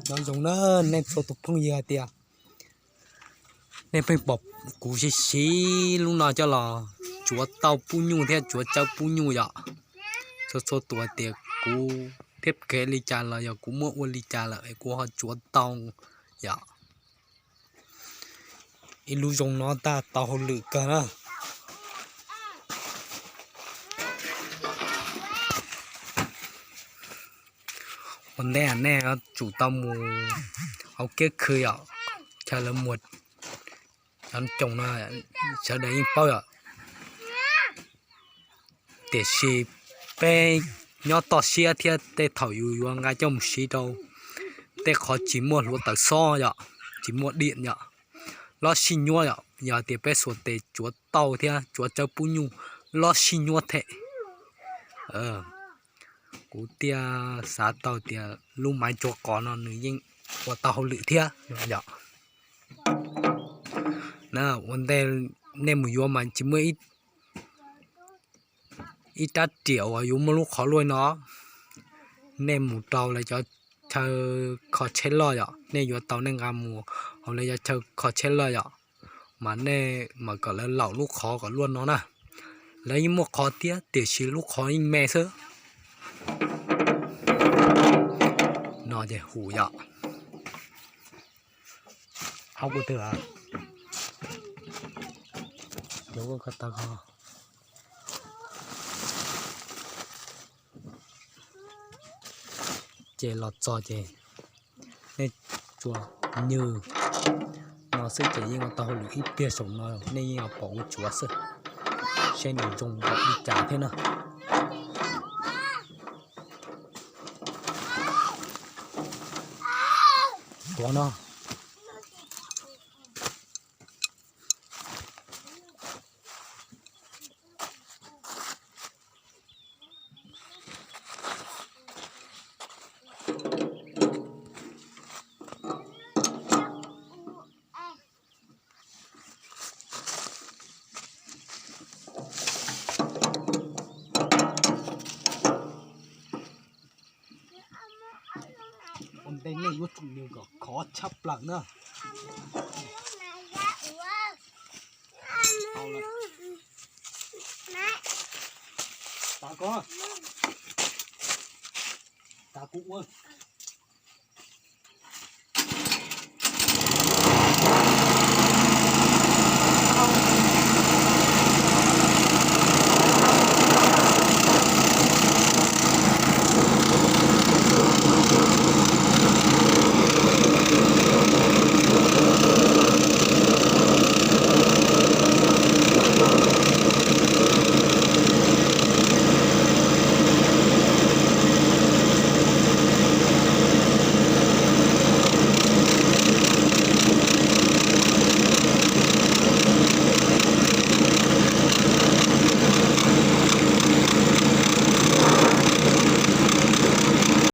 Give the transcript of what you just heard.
Nyob zoo na nej txhua tus phooj ywg hais tias nej pheej pom kuv siv siv lub no coj los tsuav tau pub nyuj thiab tsuav tsawb pub nyuj yom. Txhua txhua tus hais tias kuv thiab kev li cas los yog kuv muab ua li cas lawm es kuv ho tsuav tau yom. Ib lub zoo no tag tau hauj lwm kawg na. Ua ntej nej yuav tsum tau mus hauv kiab khw yom, chaw lawv muag cov coom no sawv daws yeej paub yom. Tiam sis peb nyob toj siab thiab tej thaum yus yuav nqa coj mus siv rau tej qhov tsis muaj hluav taws xob yom, tsis muaj diam yom, lob sib nyuab yom, yog tias peb xuas tes tsuav tau thiab tsuav tsawb pub nyuj lob sib nyuab them. Kuv thiaj xav tau tias lub maiv tsuav qos no nws yeej ua tau hauj lwm thiab yom. Na ua ntej nej mus yuav mas tsis muaj ib rab riam uas yuav muaj lub qhov luaj no. Nej mus rau lawv cov chaw kho tsheb loj yom, nej yuav tau nej nqa mus hauv lawv cov chaw kho tsheb loj yom, mas nej mam kom lawv laum lub qhov kom luaj no na. Lawv yeej muaj qhov thiab tiam sis lub qhov yeej me xwb. No ces hum yom. Hauv kuv twg a? Ces los txog ces nej tsuas nywg no xwb ces yeej ua tau hauj lwm ib pliag saum no nej yeej yuav pom kuv tsuav xwb, seb nws zoo npaum li cas thiab na. Tuav no. Ua ntej nej yuav tsum nywg kom khov tshaj plaws na. Tas ko, tas kuv ua.